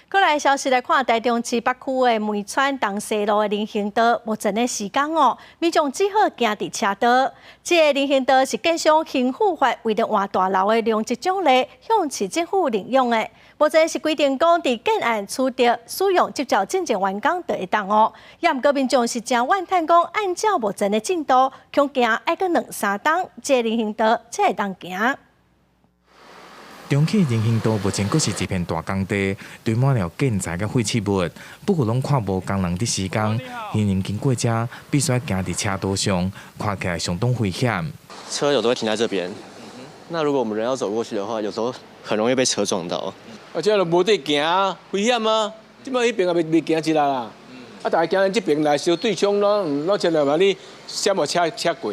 閣來消息來看，台中市北區的梅川東西路的人行道，目前的時間哦，民眾只好行佇車道。這个人行道是建商興富發為著換大樓的容積獎勵，向市政府認養的。目前是規定講，佇建案取得使用執照進前完工就會當哦。也毋過民眾是誠怨嘆講，按照目前的進度，恐驚愛閣兩三冬，這个人行道才會當行。中墘人行道目前閣是一片大工地，堆滿了建材佮廢棄物。不過攏看無工人佇施工，行人經過遮必須行佇車道上，看起來相當危險。車有時候會停在這邊，那如果我們人要走過去的話，有時候很容易被車撞到。啊，這就無得行，危險啊！這擺彼邊也袂袂行一啦啦，啊，大家行這邊來相對衝攏攏盡量嘛，你閃予車車過。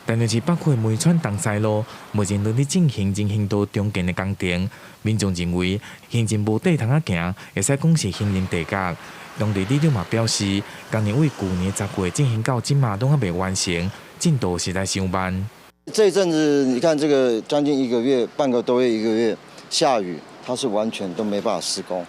台中市北區的梅川東西路，目前正佇進行人行道重建的工程。民眾認為行人無地通仔行，會使講是行人地獄。當地里長嘛表示，工程為舊年10月進行到這馬攏猶未完成，進度實在傷慢。這一陣子，你看這個將近一個月、半個多月、一個月下雨，它是完全都沒辦法施工。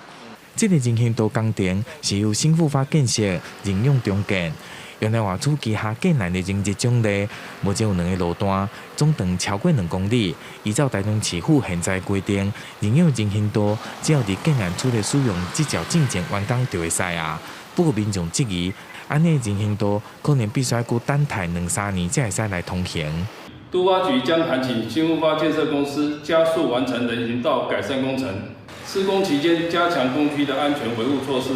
這個人行道工程是由興富發建設認養重建。原來話主旗下建案的容積獎勵，目前有兩個路段，總長超過2公里。依照台中市府現在規定，認養人行道只要佇建案取得使用執照進前完工就會使啊。不過民眾質疑，按呢人行道可能必須愛閣等待兩三年才會使來通行。都發局將函請興富發建設公司加速完成人行道改善工程，施工期間加強工區的安全維護措施。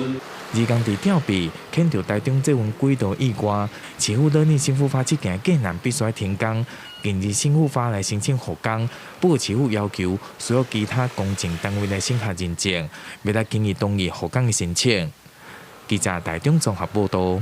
而工地吊臂牽著台中捷運軌道以外，市府勒令興富發這件建案必須愛停工。近日興富發來申請復工，不過市府要求需要其他工程單位來審核認證，袂來輕易同意復工的申請。記者台中綜合報道。